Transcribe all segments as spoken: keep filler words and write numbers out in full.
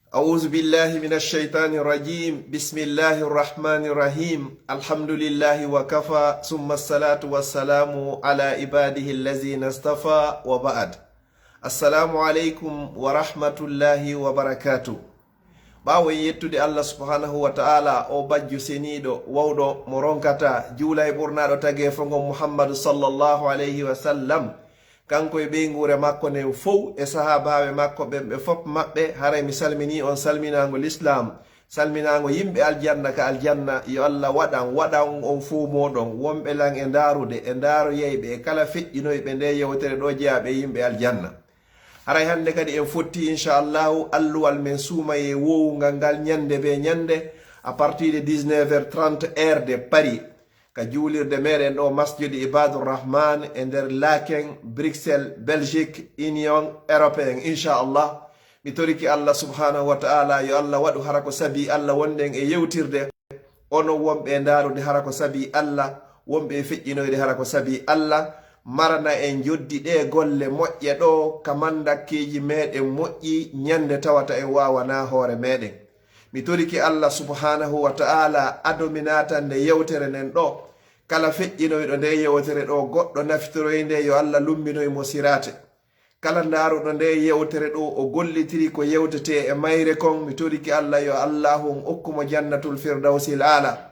أعوذ بالله من الشيطان الرجيم. بسم الله الرحمن الرحيم. الحمد لله وكفى، ثم الصلاة والسلام على عباده الذين اصطفى، وبعد. السلام عليكم ورحمة الله وبركاته. Ɓaawo en yettude Allah subhanahu wa ta'ala, o bajjo seniiɗo, wawɗo, mo ronkata, juula e ɓurnaaɗo tageefo ngon Muhammadu sallallahu alayhi wa sallam, kanko e ɓeynguure makko nden fow, e sahaabaaɓe makko ɓen ɓe fop maɓɓe, haray mi salminii on salminaango lislaam, salminaango yimɓe aljanna ka aljanna, yo Allah waɗan, waɗan on fow mooɗon, wonɓe lan e ndaarude, e ndaaroyayɓe, e kala feƴƴinoyɓe nde yewtere ɗoo jeyaaɓe e yimɓe aljanna. Haray hannde kadi en fotti, inchallahu, alluwal men suumayee woowungal ngal ñannde bee ñannde, à partir de dix-neuf heures trente, heure de Paris, ka juulirde meɗen ɗo Masjid Ibadur Rahman e nder Laeken, Bruxelles, Belgique, Union Européenne, inchallah. Mi toriki Allah subhanahu wa ta'ala, yo Allah waɗu hara ko sabii Allah wonɗen e yewtirde. Onon wonɓe e ndaarude hara ko sabii Allah, wonɓe e feƴƴinoyde hara ko sabii Allah, marana en njoddi ɗee golle moƴƴe ɗoo ka mandakkeeji meɗen moƴƴi ñande tawata en waawanaa hoore meɗen. Mi torike Allah subhanahu wa ta'ala ado mi naatande yewtere nden ɗoo. Kala feƴƴinoyɗo nde yewtere ɗoo goɗɗo nafitoroy nde, yo Allah lumminoy mo siraate. Kala ndaaruɗo nde yewtere ɗoo, o gollitiri ko yewtetee e mayre kon, mi torike Allah yo Allahu on okku mo jannatul firdawsil aala.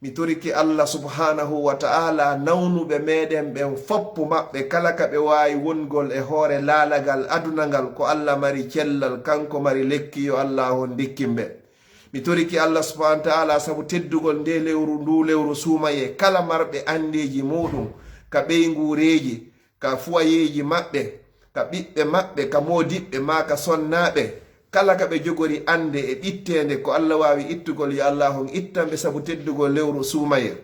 Mi torike Allah subhanahu wa ta'ala nawnuɓe meɗen ɓen foppu maɓɓe kala ka ɓe waawi wongol e hoore laalagal aduna ngal, ko Allah mari cellal, kanko mari lekki, yo Allahu on ndikkin ɓe. Mi torike Allah subhanahu wa ta'ala sabu teddugol nde lewru, ndu lewru suumayee, kala marɓe andeeji muɗum ka ɓeynguureeji, ka fuwayeeji maɓɓe, ka ɓiɓɓe maɓɓe, ka moodiɓɓe maa ka sonnaaɓe, kala ka ɓe jogori annde e ɓitteende ko Alla waawi ittugol, yo Allaahu on ittan ɓe sabu teddugol lewru suumayee.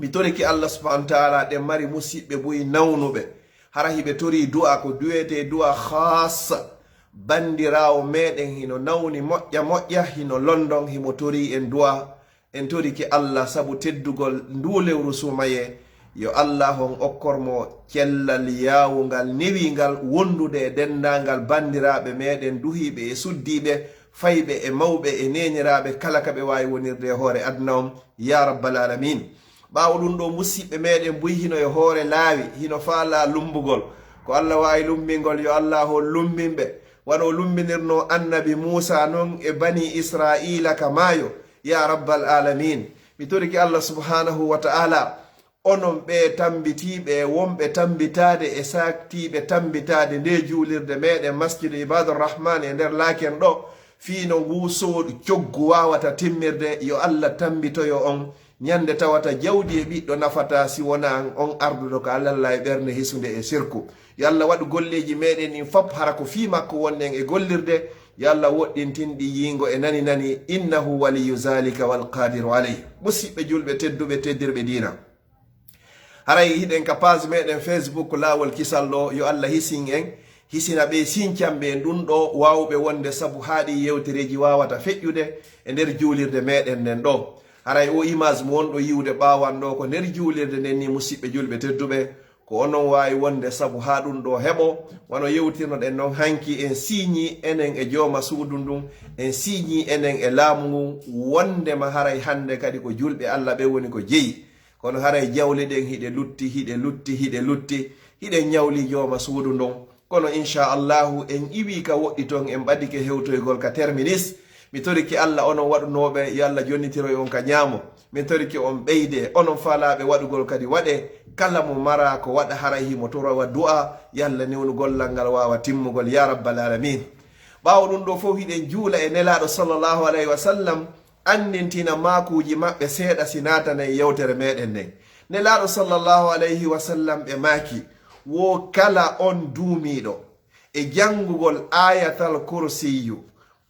Mi torike Alla subhaanahu wa ta'aalaa, ɗen mari musiɓɓe buy nawnuɓe, hara hiɓe torii du'a, ko du'etee du'a khaassa. Banndiraawo meɗen hino nawni moƴƴa moƴƴa, hino London, himo torii en du'a. En torike Alla sabu teddugol nduu lewru suumayee, yo Alla on okkor mo cellal yaawungal, newingal, wondude e denndaangal banndiraaɓe meɗen duhiiɓe e suddiiɓe, fayɓe e mawɓe e neeniraaɓe, kala ka ɓe waawi wonirde e hoore aduna on, yaa rabbal aalamiin. Ɓaawo ɗun ɗoo, musiɓɓe meɗen buy hino e hoore laawi, hino faalaa lumbugol, ko Alla waawi lumbingol, yo Alla on lumbin ɓe, wano o lumbinirnoo Annabi Muusaa non e Banii Israa'iila ka maayo, yaa rabbal aalamiin. Mi torike Alla subhaanahu wa ta'aalaa, onon ɓee tambitiiɓe e wonɓe tambitaade e saaktiiɓe tambitaade ndee juulirde meɗen Masjidu Ibaadur Rahmaan e nder Laaken ɗoo, fii no nguu soodu coggu waawata timmirde, yo Alla tambitoyo on ñande tawata jawdi e ɓiɗɗo nafataa si wonaa an on arduɗo ka Alla e ɓernde hisunde e sirku. Yo Alla waɗu golleeji meɗen ɗin fop hara ko fii makko wonɗen e gollirde. Yo Alla woɗɗintin ɗi yiingo e nani nani. Innahu waliyyu zaalika wal qaadiru alayh. Musiɓɓe julɓe tedduɓe, teddirɓe diina. Haray hiɗen ka page meɗen Facebook Laawol Kisal ɗoo, yo Alla hisin en, hisina ɓee sincanɓe en ɗun ɗoo waawuɓe wonde sabu haa ɗii yewtereeji waawata feƴƴude e nder juulirde meɗen nden ɗoo. Haray oo image mo wonɗo yi'ude ɓaawo an ɗoo, ko nder juulirde nden nii, musiɓɓe julɓe tedduɓe, ko onon waawi wonde sabu haa ɗun ɗoo heɓo, wano yewtirnoɗen non hanki, en siiñii enen e jooma suudu ndun, en siiñii enen e laamu ngun, wondema haray hande kadi ko julɓe Alla ɓen woni ko jeyi. Kono haray jawle ɗen hiɗe lutti, hiɗe lutti, hiɗe lutti, hiɗen ñawli jooma suudu ndun. Kono, insha Allahu, en iwii ka woɗɗi ton, en ɓadike hewtoygol ka terminus. Mi torike Alla, onon waɗunooɓe, yo Alla jonnitiroy on ka ñaamo. Mi torike on ɓeyde, onon faalaaɓe waɗugol kadi waɗe. Kala mo maraa ko waɗa, haray himo torowa du'a, yo Alla newnu gollal ngal waawa timmugol, yaa rabbal aalamiin. Ɓaawo ɗun ɗoo fow, hiɗen juula e Nelaaɗo sallallahu alayhi wa sallam, anndintina maakuuji maɓɓe seeɗa si naatanen e yewtere meɗen nden. Nelaaɗo sallallahu alayhi wa sallam ɓe maaki, wo kala on duumiiɗo e janngugol Aayatal Kursiyyu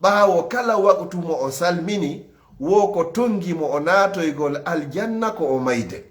ɓaawo kala waqtu mo o salmini, wo ko tonngi mo o naatoygol aljanna ko o mayde.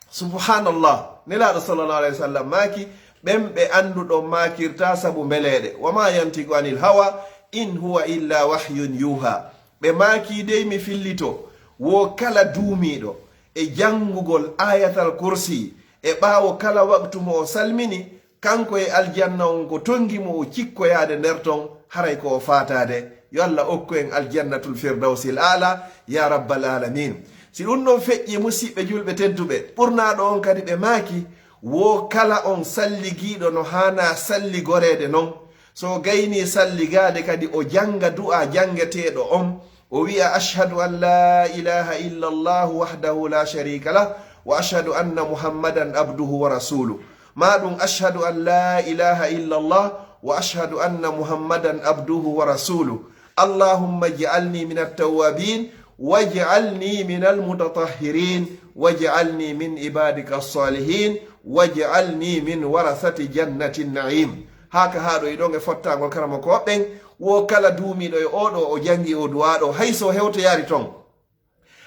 Subhanallah. Nelaaɗo sallallahu alayhi wa sallam maaki, ɓen ɓe annduɗon maakirtaa sabu mbeleeɗe. Wa ma yantiqu anil hawa, in huwa illa wahyun yuha. Ɓe maaki, dey mi fillito, wo kala duumiiɗo e janngugol Aayatal Kursi e ɓaawo kala waqtu mo o salmini, kanko e aljanna on ko tonngi mo o cikkoyaade nder ton, Haray ko o faataade. Yo Alla okku en aljannatul firdawsil aala, ya rabbal alamin. Si ɗun ɗon feƴƴi, musiɓɓe julɓe tedduɓe, ɓurnaaɗo on kadi ɓe maaki, wo kala on salligiiɗo no haanaa salligoreede non. So o gaynii salligaade kadi, o jannga du'aa janngeteeɗo on, o wi'a, "Ashhadu an laa ilaaha illa Allahu wahdahu laa shariika lah, wa ashhadu anna Muhammadan abduhu wa rasuluh." Maa ɗun, "Ashhadu an laa ilaaha illa Allah, wa ashhadu anna Muhammadan abduhu wa rasuluh. Allahumma ij'alni minat tawwabin, waj'alni minal mutatahhirin, waj'alni min ibadika as-salihin, waj'alni min warasati jannatin na'im." Haa ka haaɗo e ɗon e fottaangol karamokooɓe ɓen, wo kala duumiiɗo e oo ɗoo o janngi oo du'aa ɗoo, hay so hewtoyaali ton.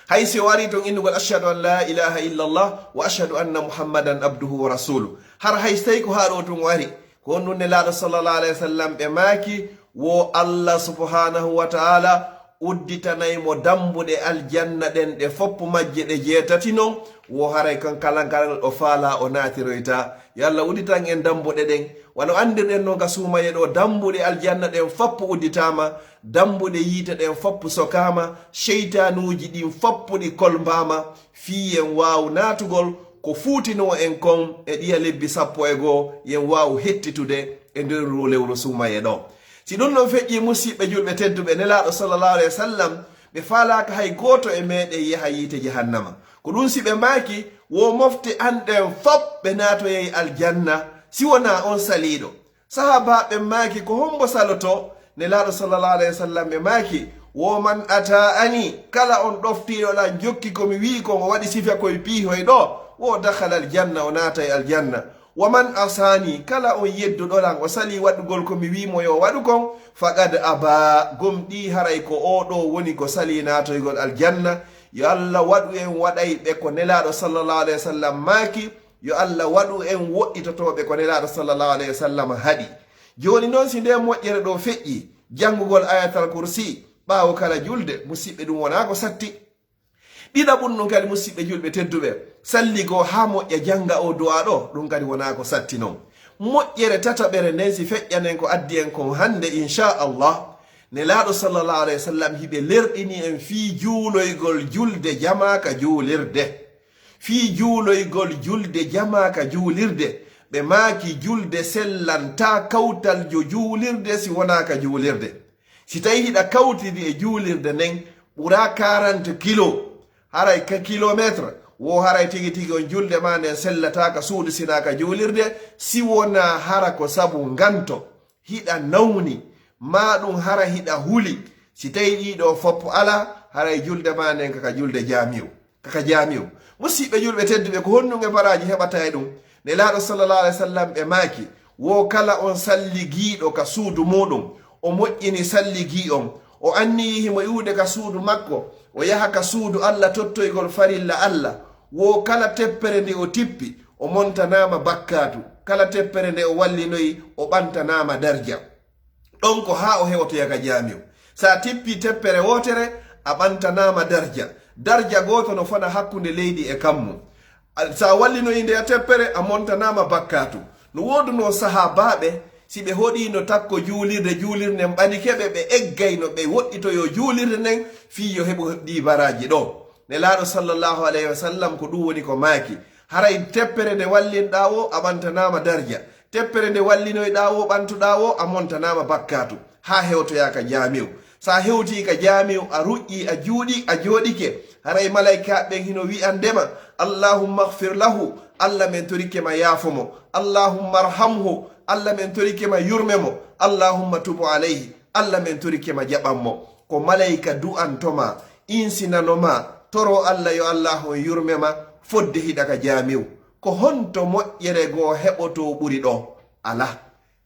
Hay si o arii ton innugol, "Ashhadu an laa ilaaha illa Allah, wa ashhadu anna Muhammadan abduhu wa rasuluh." Hara hay si tawii ko haa ɗoo tun o ari, ko honɗun Nelaaɗo sallallahu alayhi wa sallam ɓe maaki, wo Alla subhanahu wa ta'ala udditanay mo dambuɗe aljanna ɗen, ɗe foppu majje ɗe jeetati non, wo haray kan kala ngal o faalaa o naatiroyta. Yo Alla udditan en dambuɗe ɗen. Wano anndirɗen non ka suumaye ɗoo, dambuɗe aljanna ɗen foppu udditaama, dambuɗe yiite ɗen foppu sokaama, seytaanuuji ɗin foppu ɗi kolmbaama, fii yen waawu naatugol ko fuutinoo en kon e ɗiya lebbi sappo e goo, yen waawu hettitude e nder lewru suumaye ɗoo. Si ɗun non feƴƴii, musiɓɓe julɓe tedduɓe, Nelaaɗo sallallahu alayhi wa sallam, ɓe faalaaka hay gooto e meɗen yaha yiite jahannama. Ko ɗun si ɓe maaki, wo mofte an ɗen fop ɓe naatoyay aljanna, si wonaa on saliiɗo. Sahaabaaɓe maaki, "Ko hombo saloto?" Nelaaɗo sallallahu alayhi wa sallam ɓe maaki, "Wo man ata'ani, kala on ɗoftiiɗo lan jokki ko mi wi'i kon, o waɗi sifa koy piihoy ɗoo, wo dakhala aljanna, o naatay aljanna. Wa man asani, kala on yedduɗo lan, o salii waɗugol ko mi wi'i mo yo waɗu kon, faqad aba, gomɗii haray ko oo ɗoo woni ko salii naatoygol aljanna." Yo Alla waɗu en waɗay ɓe ko Nelaaɗo sallallahu alayhi wa sallam maaki, yo Alla waɗu en woɗɗitotooɓe ko Nelaaɗo sallallahu alayhi wa sallam haɗi. Jooni non, si ndee moƴƴere ɗoo feƴƴii, janngugol Ayatal Kursi ɓaawo kala julde, musiɓɓe, ɗun wonaa ko satti. Ɗiɗaɓun ɗun kadi, musiɓɓe julɓe tedduɓe, salligoo haa moƴƴa, jannga oo du'aa ɗoo, ɗun kadi wonaa ko satti non. Moƴƴere tataɓere nden, si feƴƴanen ko addi en kon hannde, inshaa Allah, Nelaaɗo sallallahu alayhi wa sallam hiɓe lerɗini en fii juuloygol julde jamaa ka juulirde. Fii juuloygol julde jamaa ka juulirde, ɓe maaki julde sellantaa kawtal jo juulirde si wonaa ka juulirde. Si tawii hiɗa kawtidi e juulirde nden ɓuraa quarante kilo, haray ka kilometre, wo haray tigi tigi on julde maa nden sellataa ka suudu si wonaa ka juulirde, si wonaa hara ko sabu nganto. Hiɗa nawni, maa ɗun hara hiɗa huli, si tawii ɗii ɗoo fof alaa, haray julde maa nden ka ka julde jaamiw, ka ka jaamiw. Musiɓɓe julɓe tedduɓe, ko honɗun e baraaji heɓata e ɗun? Nelaaɗo sallallahu alaihi wasallam ɓe maaki, wo kala on salligiiɗo ka suudu muuɗun, o moƴƴini salligii on, o anniyii himo iwude ka suudu makko, o yaha ka suudu Alla tottoygol farilla Alla, wo kala teppere nde o tippi, o montanaama bakkaatu, kala teppere nde o wallinoyi, o ɓantanaama darja. Ɗon ko haa o hewtoya ka jaamiw. Si a tippii teppere wootere, a ɓantanaama darja. Darja gooto no fona hakkunde leydi e kammu. A, si a wallinoyi nde teppere, a montanaama bakkaatu. No woodunoo sahaabaaɓe, si ɓe hoɗiino takko juulirde, juulirde nden ɓadike ɓe, ɓe eggayno ɓe woɗɗitoyoo juulirde nden, fii yo heɓu ɗii baraaji ɗoo. Nelaaɗo sallallahu alayhi wa sallam ko ɗun woni ko maaki. Haray teppere nde wallinɗaa woo, a ɓantanaama darja. Teppere nde wallinoyɗaa woo, ɓantuɗaa woo, a montanaama bakkaatu, haa hewtoyaa ka jaamiw. Si a hewtii ka jaamiw, a ruƴƴii, a juuɗii, a jooɗike, haray malaykaaɓe ɓen hino wi'ande ma, "Allahumma ighfir lahu, Alla men torike ma yaafo mo. Allahumma arhamhu, Alla men torike ma yurme mo. Allahumma tub alayhi, Alla men torike ma jaɓan mo." Ko malayka du'anto ma, insinano ma, toro Alla yo Alla on yurme ma, fodde hiɗa ka jaamiw. Ko honto moƴƴere goo heɓotoo ɓuri ɗoo? Alaa.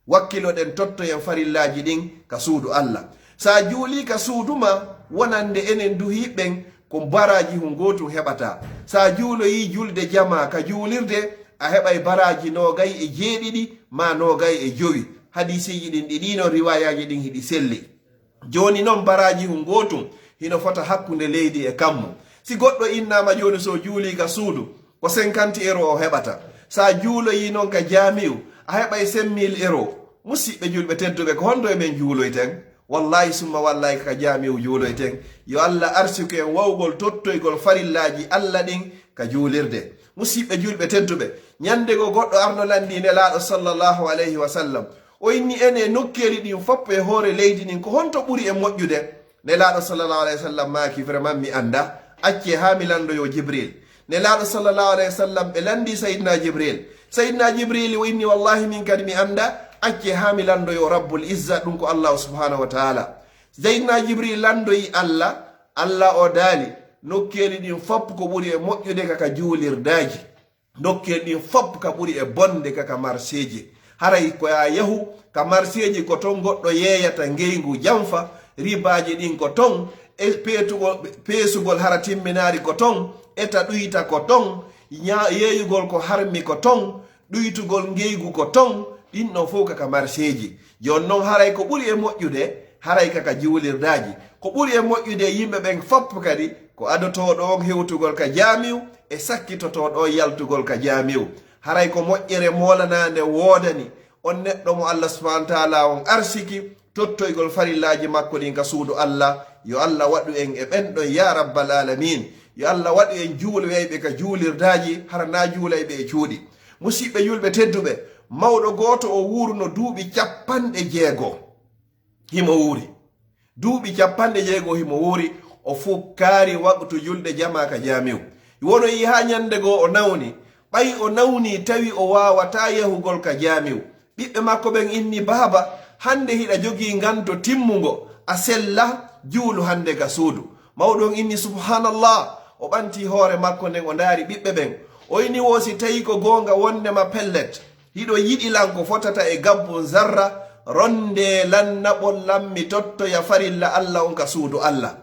Wakkiloɗen tottoyen farillaaji ɗin ka suudu Alla. Si a juulii ka suudu maa, wonande enen duhii ɓen, ko baraaji hun gootun heɓataa. Si a juuloyii julde jamaa ka juulirde, a heɓay baraaji noogay e jeeɗiɗi maa noogay e jowi. Hadiisiiji ɗin ɗiɗi non, riwaayaaji ɗin hiɗi selli. Jooni non, baraaji hun gootun hino fota hakkunde leydi e kammu. Si goɗɗo innaama jooni, si o juulii ka suudu, ko cinquante euro o heɓata. Si a juuloyii non ka jaamiw, a heɓay cinq mille euro. Musiɓɓe julɓe tedduɓe, ko honto e men juuloyten? Wallaahi summa wallaahi ka jaami'u juuloyten. Yo Alla arsiku en wawgol tottoygol farillaaji Alla ɗin ka juulirde. Musiɓɓe julɓe tedduɓe, ñande goo goɗɗo arno lanndii Nelaaɗo sallallahu alayhi wa sallam. O inni en e nokkeeli ɗin fof e hoore leydi ndin, ko honto ɓuri e moƴƴude? Nelaaɗo sallallahu alayhi wa sallam maaki, vraiment mi annda, accee haa mi lanndoyoo Jibril. Nelaaɗo sallallahu alayhi wa sallam ɓe lanndii Sayyidina Jibril. Sayyidina Jibril o inni, wallahi min kadi mi annda, accee haa mi lanndoyoo Rabbul Izza, ɗum ko Allahu subhanahu wa taala. Sayyidina Jibril lanndoyi Alla, Alla o daali, nokkeeli ɗin fof ko ɓuri e moƴƴude ka ka juulirdaaji. Nokkeeli ɗin fof ka ɓuri e bonde ka ka marseeji. Haray ko yaa yahu ka marseeji, ko ton goɗɗo yeeyata ngeygu janfa, ribaaji ɗin ko ton, e peetugol, peesugol hara timminaari ko ton, eta ɗuyta ko ton, ña-, yeeyugol ko harmi ko ton, ɗuytugol ngeygu ko ton, ɗin ɗon fof ka ka marseeji. Jooni non haray ko ɓuri e moƴƴude, haray ka ka juulirdaaji. Ko ɓuri e moƴƴude e yimɓe ɓen fof kadi, ko adotooɗo on hewtugol ka jaamiu e sakkitotooɗo on yaltugol ka jaamiu. Haray ko moƴƴere moolanaande woodani on neɗɗo mo Alla subhanahu wa taala on arsiki tottoygol farillaaji makko ɗin ka suudu Alla. Yo Alla waɗu en e ɓen ɗon, yaa rabbal aalamiin. Yo Alla waɗu en juuloyayɓe ka juulirdaaji, hara naa juulayɓe e cuuɗi. Musiɓɓe julɓe tedduɓe, mawɗo gooto o wuuruno duuɓi capanɗe jeego. Himo wuuri. Duuɓi capanɗe jeego himo wuuri, o fukkaari waqtu julde jamaa ka jaamiu. Wono yi'i haa ñande goo o nawni. Ɓay o nawni tawi o waawataa yahugol ka jaamiu. Ɓiɓɓe makko ɓen inni, baaba, hande hiɗa jogii nganto timmungo, a sella, juulu hande ka suudu. Mawɗo on inni, subhanallah. O ɓanti hoore makko nden o ndaari ɓiɓɓe ɓen. O inni, wo si tawi ko goonga wondema pellet, hiɗo yiɗi lan ko fotata e gabbun zarra, rondee lan naɓon lan mi tottoya farilla Alla on ka suudu Alla.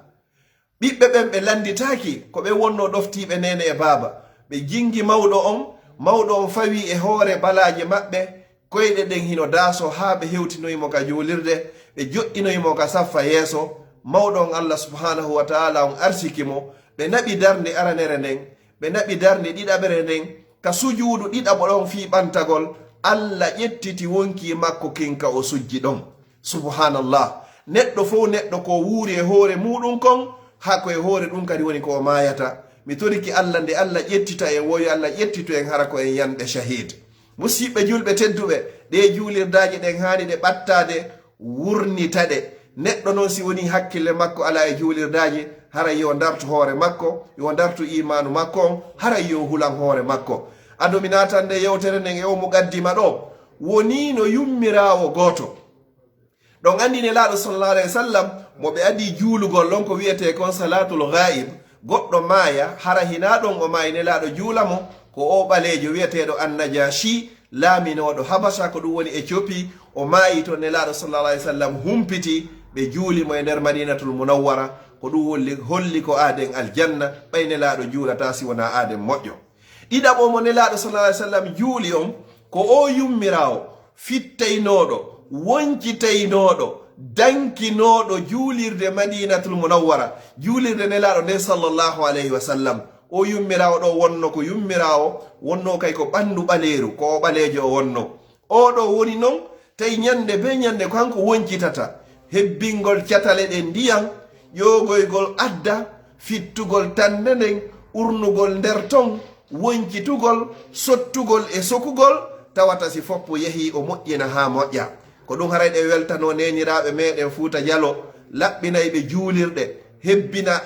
Ɓiɓɓe ɓen ɓe lannditaaki, ko ɓe wonnoo ɗoftiiɓe neene e baaba. Ɓe jinngi mawɗo on, mawɗo on fawii e hoore balaaje maɓɓe, koyɗe ɗen hino daasoo haa ɓe hewtinoyi mo ka juulirde, ɓe joɗɗinoyi mo ka saffa yeeso. Mawɗo on Alla subhanahu wa taala on arsiki mo, ɓe naɓi darnde aranere nden, ɓe naɓi darnde ɗiɗaɓere nden, ka sujuudu ɗiɗaɓo ɗon fii ɓantagol, Alla ƴettiti wonkii makko kin ka o sujji ɗon. Subhanallah. Neɗɗo fow neɗɗo ko wuuri e hoore muuɗum kon, haa ko e hoore ɗum kadi woni ko o maayata. Mi toriki Alla nde Alla ƴettita en, wo yo Alla ƴettitu en hara ko en yanɓe shahid. Musiɓɓe julɓe tedduɓe, ɗee juulirdaaji ɗen haani ɗe ɓattaade, wurnita ɗe. Neɗɗo non si woni hakkille makko alaa e juulirdaaji, haray yo ndartu hoore makko, yo ndartu iimaanu makko on, haray yo hulan hoore makko. Ado mi naatande yewtere nden e o muqaddima ɗo, woni no yummiraawo gooto. Ɗon anndi Nelaaɗo sallallahu alayhi wa sallam, mo ɓe adii juulugol ɗon ko wi'etee kon salaatul ghaa'ib, goɗɗo maaya, hara hinaa ɗon o maayi Nelaaɗo juula mo, ko o ɓaleejo wi'eteeɗo Annajaashi, laaminooɗo Habasa, ko ɗum woni Ethiopie, o maayi ton Nelaaɗo sallallahu alayhi wa sallam humpiti, ɓe juuli mo e nder Madinatul Munawwara, ko ɗum holli, holli ko aaden aljanna, ɓay Nelaaɗo juulataa si wonaa aaden moƴƴo. Ɗiɗaɓo mo Nelaaɗo sallallahu alayhi wa sallam juuli on, ko o yummiraawo, fittaynooɗo, woncitaynooɗo, dankinooɗo juulirde Madinatul Munawwara, juulirde Nelaaɗo nden sallallahu alayhi wa sallam. O yummiraawo ɗo wonno ko yummiraawo, wonno kay ko ɓanndu ɓaleeru, ko o ɓaleejo o wonno. Oo ɗoo woni non, tawi ñannde bee ñannde ko kanko woncitata hebbingol catale ɗen ndiyan, ƴoogoygol adda, fittugol tannde nden, urnugol nder ton, woncitugol, sottugol e sokugol, tawata si foppo yahii o moƴƴina haa moƴƴa. Ko ɗum haray ɗe weltanoo neeniraaɓe meeɗen Fuuta Jalo, laɓɓinayɓe juulirɗe, hebbina,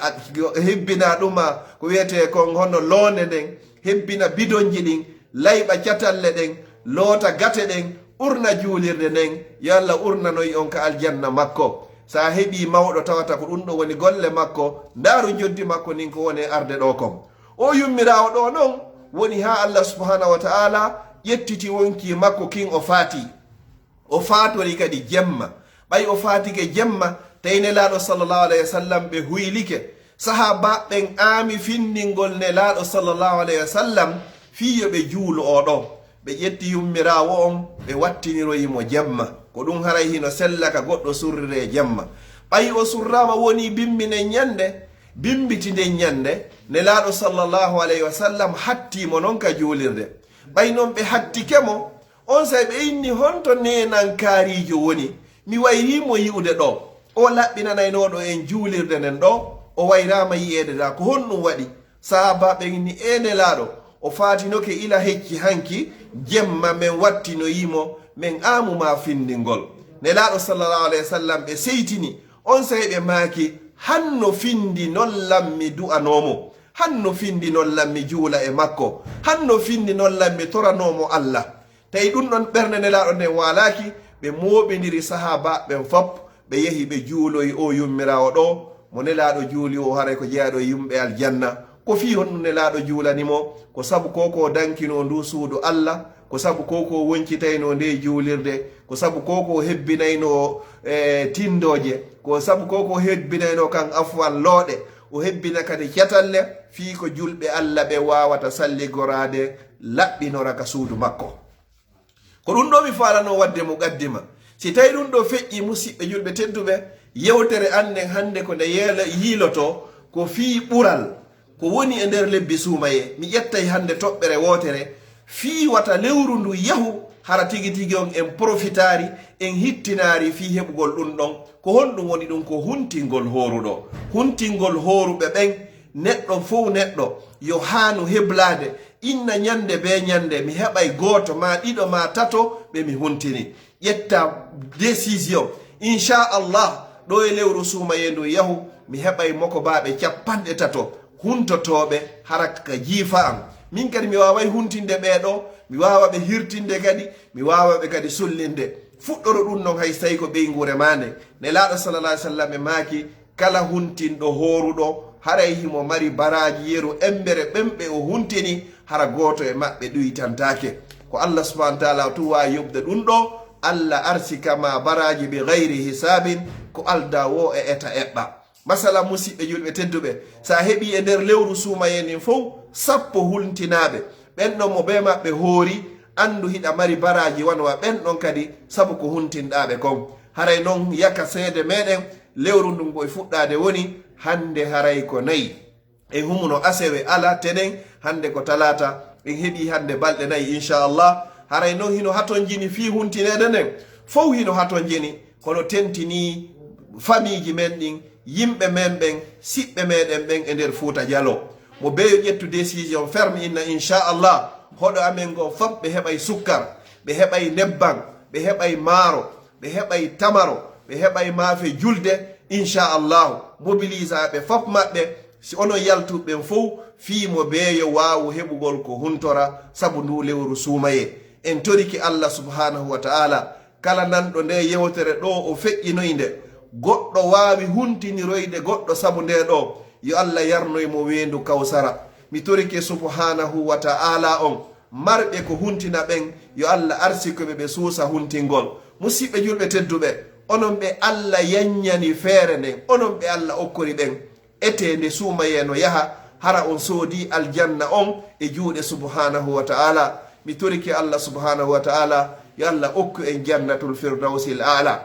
hebbina ɗuma ko wiyetee kon hono loonde nden, hebbina bidonji ɗin, layɓa catalle ɗen, loota gate ɗen, urna juulirde nden, yo Alla urnanoy on ka aljanna makko. Si a heɓii mawɗo tawata ko ɗum ɗo woni golle makko, ndaaru njoddi makko ndin ko woni e arde ɗoo kon. O yummiraawo ɗoo non woni haa Alla subhanahu wa ta'ala ƴettiti wonkii makko kin o faati. O faatori kadi jemma. Ɓay o faatike jemma, tawi Nelaaɗo sallallahu alayhi wa sallam ɓe huylike. Sahaabaaɓe ɓen aami findingol Nelaaɗo sallallahu alayhi wa sallam fii yo ɓe juulu oo ɗoo. Ɓe ƴetti yummiraawo on, ɓe wattiniroyi mo jemma. Ko ɗum haray hino sella ka goɗɗo surriree jemma. Ɓay o surraama wonii bimbi nden ñannde, bimbiti nden ñannde, Nelaaɗo sallallahu alayhi wa sallam hattii mo non ka juulirde. Ɓay non ɓe hattike mo, Onsay ɓe inni, "Honto neenankaariijo woni? Mi wayrii mo yi'ude ɗoo." O laɓɓinanaynooɗo en juulirde nden ɗoo, o wayraama yi'eede ɗaa. Ko honɗum waɗi? Sahaabaaɓe ɓen inni, "Ee Nelaaɗo, o faatinoke ila hecci hanki, jemma men wattinoyii mo, men aamu maa findingol." Nelaaɗo sallallahu alayhi wa sallam ɓe seytini, onsay ɓe maaki, "Hanno findi non lan mi du'anoo mo, hanno findi non lan mi juula e makko, hanno findi non lan mi toranoo mo Alla." Tawi ɗun ɗon ɓernde Nelaaɗo nden waalaaki, ɓe mooɓindiri sahaabaaɓe ɓen fop, ɓe yehi ɓe juuloyi oo yummiraawo ɗoo, mo Nelaaɗo juuli oo, haray ko jeyaaɗo e yumɓe aljanna. Ko fii honɗun Nelaaɗo juulani mo? Ko sabu ko ko dankinoo nduu suudu Alla, ko sabu ko ko woncitaynoo ndee juulirde, ko sabu ko ko hebbinaynoo, e, tindooje, ko sabu ko ko hebbinaynoo kan afuwan looɗe, o hebbina kadi catalle fii ko julɓe Alla ɓe waawata salligoraade laɓɓinora ka suudu makko. Ko ɗun ɗoo mi faalanoo waɗde muqaddima. Si tawii ɗun ɗoo feƴƴii, musiɓɓe julɓe tedduɓe, yewtere an nden hannde ko nde yeelo-, yiilotoo ko fii ɓural ko woni e nder lebbi suumayee. Mi ƴettay hannde toɓɓere wootere fii wata lewru ndu yahu, hara tigi tigi on en porofitaali, en hittinaali fii heɓugol ɗun ɗon. Ko honɗun woni ɗun? Ko huntingol hooruɗo. Huntingol hooruɓe ɓen, neɗɗo fow neɗɗo yo haanu heblaade, inna ɲande bee ɲande mi heɓay gooto maa ɗiɗo maa tato ɓe mi huntini. Ƴetta décision, inchallah, ɗoo e lewru suumayee ndun yahu, mi heɓay mokobaaɓe cappanɗe tato huntotooɓe hara ka jiifa an. Min kadi mi waaway huntinde ɓee ɗoo, mi waawa ɓe hirtinde kadi, mi waawa ɓe kadi sullinde. Fuɗɗoro ɗun non hay si tawii ko ɓeynguure maa nden. Nelaaɗo sallallahu alayhi wa sallam e maaki, kala huntinɗo hooruɗo, haray himo mari baraaji yeru embere ɓen ɓe o huntini, hara gooto e maɓɓe ɗuytantaake. Ko Allah subhanahu wa ta'ala tun waawi yoɓude ɗun ɗoo, Allah arsika ma baraaji bi gayri hisaabin, ko aldaa woo e eta eɓɓa. Masala, musiɓɓe julɓe tedduɓe, si a heɓii e nder lewru suumayee ndin fow sappo huntinaaɓe, ɓen ɗon mo bee maɓɓe hoori, anndu hiɗa mari baraaji wano wa ɓen ɗon kadi, sabu ko huntinɗaa ɓe kon. Haray non yaka seede meɗen, lewru ndun ko e fuɗɗaade woni, hannde haray ko nayi. En humuno asewe, alat, tenen, hannde ko talaata, en heɓii hannde balɗe nayi, inchallah. Haray non hino hatonjini fii huntineede nden, fow hino hatonjini, kono tentinii famiiji men ɗin, yimɓe men ɓen, siɓɓe meɗen ɓen e nder Fuuta Jaloo. Mo bee yo ƴettu décision ferme, inna inchallah, hoɗo amen ngon fop ɓe heɓay sukkar, ɓe heɓay nebban, ɓe heɓay maaro, ɓe heɓay tamaro, ɓe heɓay maafe julde, inchallahu. Mobilisaaɓe fop maɓɓe, si onon yaltuɓe ɓen fow, fii mo bee yo waawu heɓugol ko huntora sabu nduu lewru suumayee. En torike Allah subhanahu wa ta'ala, kala nanɗo ndee yewtere ɗoo o feƴƴinoy nde, goɗɗo waawi huntiniroyde goɗɗo sabu ndee ɗoo, yo Allah yarnoy mo weendu Kawsara. Mi torike subhanahu wa ta'ala on, marɓe ko huntina ɓen, yo Allah arsikoy ɓe ɓe suusa huntingol. Musiɓɓe julɓe tedduɓe, onon ɓe Allah yanɲani feere nden, onon ɓe Allah okkori ɓen, etee nde suumayee no yaha, hara on soodii aljanna on e juuɗe subhanahu wa ta'ala. Mi torike Allah subhanahu wa ta'ala, yo Allah okku en jannatul firdawsil a'la.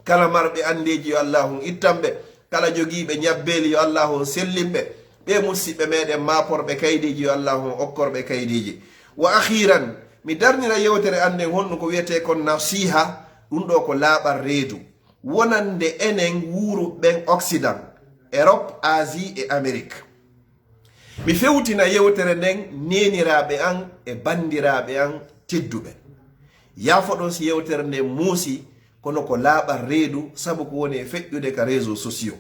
Kala marɓe anndeeji, yo Allaahu on ittan ɓe. Kala jogiiɓe ɲabbeeli, yo Allaahu on sellin ɓe. Ɓee musiɓɓe meɗen maaporɓe kaydiiji, yo Allaahu on okkor ɓe kaydiiji. Wa akhiran, mi darnira yewtere an nden honɗun ko wi'etee kon nasiha, ɗun ɗoo ko laaɓal reedu wonande enen wuuruɓe ɓen Occident, Europe, Asie e Amérique. Mi fewtina yewtere nden neeniraaɓe an e banndiraaɓe an tedduɓe. Yaafoɗon si yewtere nden muusi, kono ko laaɓal reedu, sabu ko woni e feƴƴude ka réseaux sociaux.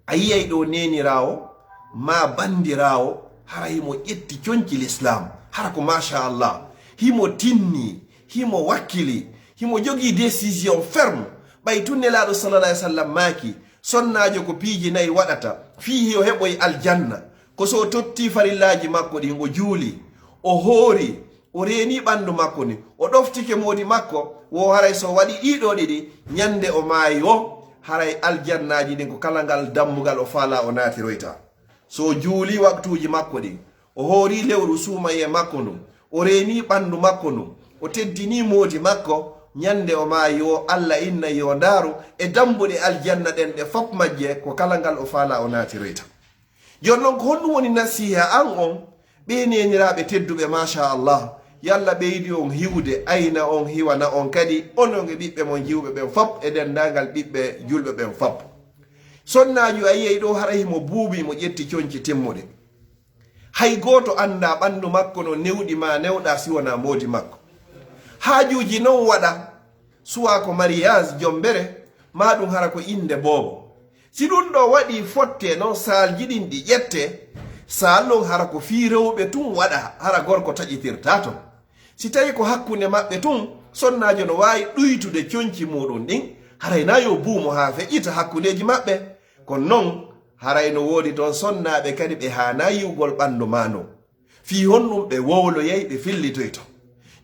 A yi'ay ɗoo neeniraawo maa banndiraawo, hara himo ƴetti conci Lislaam, hara ko machallah, himo tinni, himo wakkili, himo jogii décision ferme. Ɓay tun Nelaaɗo sallallahu alayhi wa sallam maaki, sonnaajo ko piiji nayi waɗata fii yo heɓoy aljanna, ko so o tottii farillaaji makko ɗin, o juuli, o hoori, o reenii ɓanndu makko ndin, o ɗoftike moodi makko, wo haray so o waɗii ɗii ɗoo ɗiɗi, ɲande o maayi woo, haray aljannaaji ɗin ko kala ngal dammugal o faalaa o naatiroyta. So o juulii waqtuuji makko ɗin, o hoorii lewru suumayee makko ndun, o reenii ɓanndu makko ndun, o teddinii moodi makko, ɲande o maayi woo, Alla innay yo ndaaru e dambuɗe aljanna ɗen ɗe fop majje, ko kala ngal o faalaa o naatiroyta. Jooni non, ko honɗun woni nasiha an on? Ɓee neeniraaɓe tedduɓe, machallah, Yo Alla ɓeydu on hiwude, ayna on, hiwana on kadi, onon e ɓiɓɓe mon jiwɓe ɓen fop, e denndaangal ɓiɓɓe julɓe ɓen fop. Sonnaajo a yi'ay ɗoo, hara himo buubi, mo ƴetti conci timmuɗe. Hay gooto anndaa ɓanndu makko no newɗi maa newɗaa si wonaa moodi makko. Haajuuji non waɗa, suwaa ko mariyaas, jombere, maa ɗum hara ko innde boobo. Si ɗum ɗoo waɗii fottee non, saalji ɗin ɗi ƴettee, saal ɗon hara ko fii rewɓe tun waɗaa, hara gorko taƴitirtaa ton. Si tawii ko hakkunde maɓɓe tun, sonnaajo no waawi ɗuytude conci muuɗum ɗin, haray naa yo buumo haa feƴƴita hakkundeeji maɓɓe. Kono non, haray no woodi ton sonnaaɓe kadi ɓe haanaa yi'ugol ɓanndu maa ndun. Fii honɗum ɓe wowloyay, ɓe fillitoyto?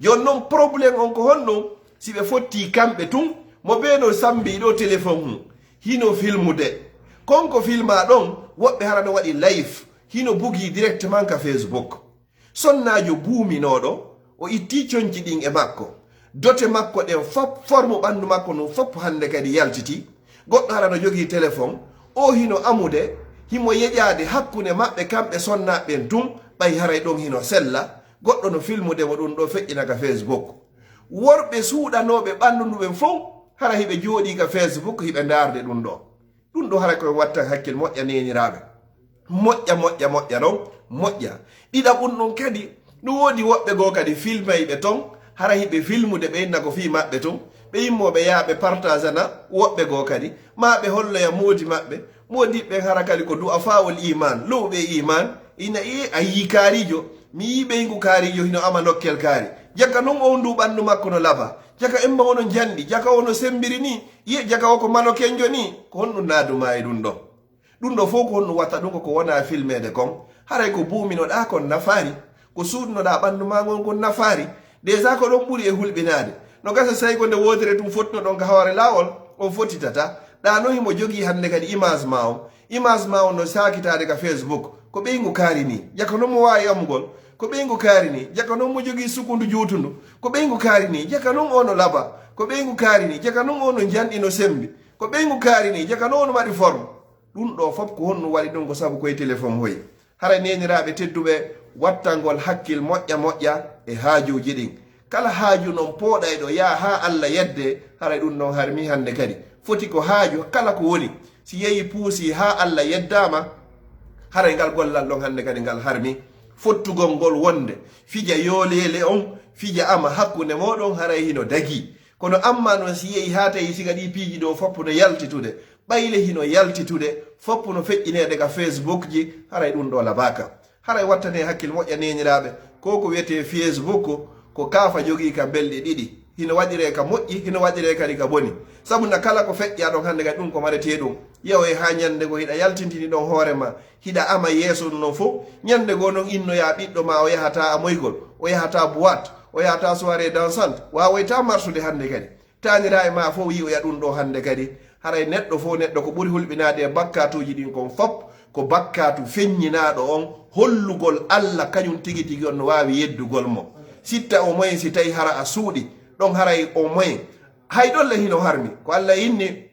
Jooni non, problème on ko honɗum? Si ɓe fottii kamɓe tun, mo bee no sambii ɗoo telefon mum, hino filmude. Kon ko filmaa ɗon, woɓɓe hara no waɗi live, hino bugii directement ka Facebook. Sonnaajo buuminooɗo, o ittii conci ɗin e makko. Dote makko ɗen fop, formu ɓanndu makko ndun fop hannde kadi yaltitii. Goɗɗo hara no jogii telefon, oo hino amude, himo yeƴaade hakkunde maɓɓe kamɓe sonnaaɓe ɓen tun, ɓay haray ɗon hino sella. Goɗɗo no filmude mo ɗum ɗoo feƴƴina ka Facebook. Worɓe suuɗanooɓe ɓanndu ndu ɓen fow, hara hiɓe jooɗii ka Facebook, hiɓe ndaarde ɗum ɗoo. Ɗum ɗoo hara ko en wattan hakkil moƴƴa neeniraaɓe. Moƴƴa, moƴƴa, moƴƴa non, moƴƴa. Ɗiɗaɓun ɗum kadi, no woodi woɓɓe goo kadi filmayɓe ton, hara hiɓe filmude ɓe inna ko fii maɓɓe tun. Ɓe immoo ɓe yaha ɓe partaasana woɓɓe goo kadi, maa ɓe holloya moodi maɓɓe. Moodiɓɓe ɓen hara kadi ko du'afaa'ul iimaan, lowɓe iimaan, ina e a yii kaariijo, mi yii ɓeyngu kaariijo hino ama nokkel kaari. Jaka non on ndu ɓanndu makko no laba. Jaka emma ono njanɗi, jaka ono sembiri nii, iye jaka o ko manokenjo nii. Ko honɗum naadu maa e ɗum ɗoo? Ɗum ɗoo fow ko honɗum watta ɗum ko ko wonaa filmeede kon? Haray ko buuminoɗaa kon nafaari, ko suuɗunoɗaa ɓanndu maa ngon kon nafaari. Déjà ko ɗon ɓuri e hulɓinaade. No gasa si tawi ko nde wootere tun fottunoɗon ka hoore laawol, on fottitataa. Ɗaa non himo jogii hannde kadi image maa on. Image maa on no saakitaade ka Facebook. Ko ɓeyngu kaari nii. Jaka non mo waawi amugol. Ko ɓeyngu kaari nii. Jaka non mo jogii sukundu juutundu. Ko ɓeyngu kaari nii. Jaka non o no laba. Ko ɓeyngu kaari nii. Jaka non o no njanɗi no sembi. Ko ɓeyngu kaari nii. Jaka non o no mari forme. Ɗum ɗoo fof ko honɗum waɗi ɗum? Ko sabu koye telefon hoy. Hara neeniraaɓe tedduɓe, wattangol hakkil moƴƴa moƴƴa e haajuuji ɗin. Kala haaju non pooɗayɗo yaa haa Alla yedde, haray ɗum non harmi hannde kadi. Foti ko haaju kala ko woni, si yehi puusi haa Alla yeddaama, haray ngal gollal ɗon hannde kadi ngal harmi. Fottugol ngol wonde fija yooleele on, fija ama hakkunde mooɗon, haray hino dagii. Kono amma non si yehi haa tawi siga ɗii piiji ɗoo fof no yaltitude, ɓayle hino yaltitude, fof no feƴƴineede ka Facebook ji, haray ɗum ɗoo labaaka. Haray wattanee hakkil moƴƴa neeniraaɓe, ko ko wiyetee Facebook, ko kaafa jogii ka belɗe ɗiɗi. Hino waɗiree ka moƴƴi, hino waɗiree kadi ka boni. Sabu na kala ko feƴƴaa ɗon hannde kadi ɗum ko maretee ɗum. Yahoy haa ñannde goo hiɗa yaltintini ɗon hoore maa, hiɗa ama yeeso ɗum non fof. Ñannde goo non innoyaa ɓiɗɗo maa o yahataa amoygol, o yahataa boîte, o yahataa soirée dansante, waawoytaa marsude hannde kadi. Taaniraaɓe maa fof yi'oya ɗum ɗoo hannde kadi. Haray neɗɗo fof neɗɗo ko ɓuri hulɓinaade e bakkaatuuji ɗin kon fof, ko bakkaatu feññinaaɗo on, hollugol Alla kañum tigi tigi on no waawi yeddugol mo. Sitta au moins si tawi hara a suuɗi, ɗon haray au moins. Hay ɗon le hino harmi. Ko Alla inni,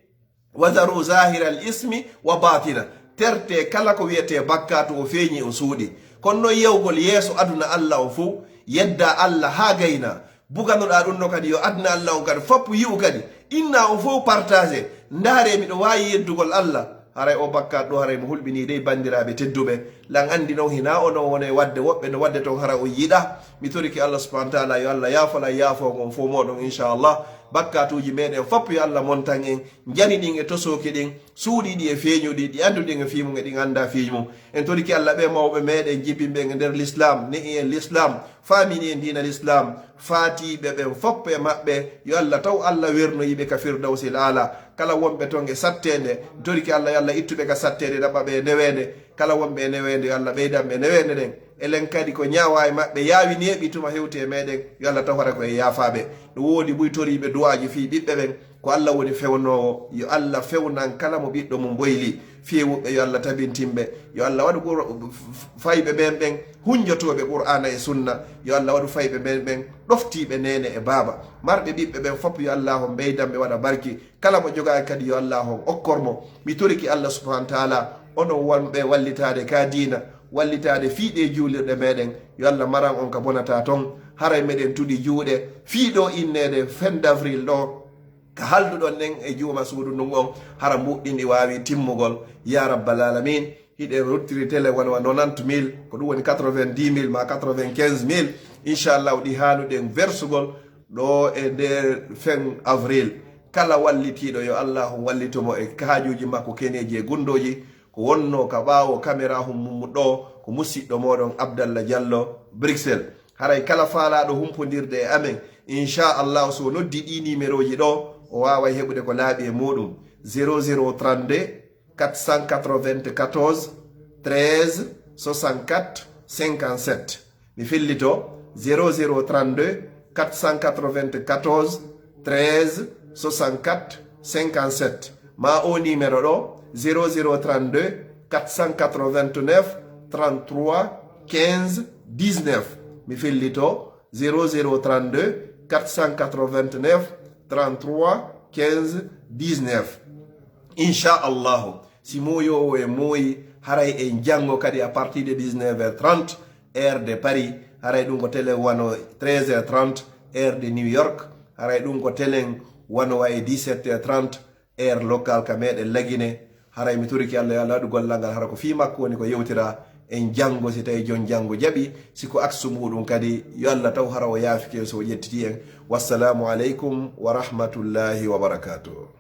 "Wa zaru zahiral ismi wa batina." Tertee kala ko wiyetee bakkaatu o feeñi o suuɗi. Kono non yewgol yeeso aduna Alla o fow, yeddaa Alla haa gaynaa. Buganoɗaa ɗum no kadi, yo aduna Alla on kadi foppu yi'u kadi. Inna on fow partage. Ndaaree, miɗo waawi yeddugol Alla. Haray o bakkaat ɗo, haray mo hulɓinii dey, banndiraaɓe tedduɓe. Lan anndi non hinaa onon wonay wadde, woɓɓe no wadde ton hara on yiɗaa. Mi torike Alla subhanahu wa taala, yo Alla yaafo lan, yaafo on fow mooɗon, inchallah. Bakkaatuuji meɗen foppu yo Alla montan en, njani ɗin e tosooki ɗin, suuɗiiɗi e feeñuɗi, ɗi annduɗen e fii mum e ɗin anndaa fii mum. En torike Alla ɓe mawɓe meɗen jibinɓe en e nder l'islam, ne'i en l'islam, faamini en diina l'islam, faatiiɓe ɓen foppu e maɓɓe, yo Alla taw Alla wernoyi ɓe ka firdawsil aala. Kala wonɓe ton e satteende, en torike Alla yo Alla ittu ɓe ka satteende, ɗaɓɓa ɓe e neweende. Kala wonɓe e neweende, yo Alla ɓeydan ɓe neweende nden. Elen kadi ko ñaawaa e maɓɓe, yaawinee ɓe tuma hewti e meɗen, yo Alla taw hara ko e yaafaaɓe. No woodi buy toriiɓe du'aaji fii ɓiɓɓe ɓen, ko Alla woni fewnoowo, yo Alla fewnan kala mo ɓiɗɗo mum boyli. Fii wuɓɓe yo Alla tabintin ɓe, yo Alla waɗu Qur-, fayɓe ɓen ɓen hunjotooɓe Qur'aana e Sunna, yo Alla waɗu fayɓe ɓen ɓen ɗoftiiɓe neene e baaba. Marɓe ɓiɓɓe ɓen fop yo Alla on ɓeydan ɓe waɗa barki. Kala mo jogaaki kadi yo Alla on okkor mo. Mi torike Alla subhanahu wa taala, onon wonɓe wallitaade ka diina, wallitaade fii ɗee juulirɗe meɗen. Yo Allah maran on ka bonataa ton. Haray meɗen tuɗi juuɗe fii ɗoo inneede fin d'avril ɗoo, ka halduɗon ɗen e juuma suudu ndun on, hara mbuuɗɗin ɗi waawi timmugol. Ya rabbal alamin, hiɗen ruttiri tele wano wa nonante mille, ko ɗum woni quatre-vingt-dix mille maa quatre-vingt-quinze mille. Inchallahu, ɗi haanuɗen versugol ɗoo e nder fin avril. Kala wallitiiɗo, yo Allahu wallito mo e kaajuuji makko keneeji e gunndooji. Ko wonnoo ka ɓaawo kameraahu mum ɗoo, ko musiɗɗo mooɗon Abdallah Diallo, Bruxelles. Haray kala faalaaɗo humpondirde e amen, inchallahu, so o noddi ɗii nimerooji ɗoo, o waaway heɓude ko laaɓi e muuɗum. Zéro zéro trente-deux, quatre cent quatre-vingt-quatorze, treize, soixante-quatre, cinquante-sept. Mi fillito, zéro zéro trente-deux, quatre cent quatre-vingt-quatorze, treize, soixante-quatre, cinquante-sept. Maa o numéro ɗoo, zéro zéro trente-deux, quatre cent quatre-vingt-neuf, trente-trois, quinze, dix-neuf. Mi fillito, zéro zéro trente-deux, quatre cent quatre-vingt-neuf, trente-trois, quinze, dix-neuf. Inchallahu, si moyoowo e moyi, haray en janngo kadi à partir de dix-neuf heures trente, heure de Paris, haray ɗum ko tele wano treize heures trente, heure de New York, haray ɗum ko telen wano wa e dix-sept heures trente, heure locale ka meɗen Lagine. Haray mi torike Allah yo Allah waɗu gollal ngal, hara ko fii makko woni ko yewtira. En janngo, si tawi jon janngo jaɓi, si ko aksu muɗum kadi, yo Allah taw hara o yaafike so o ƴettiti en. Wassalamu aleykum wa rahmatullahi wa barakatuh.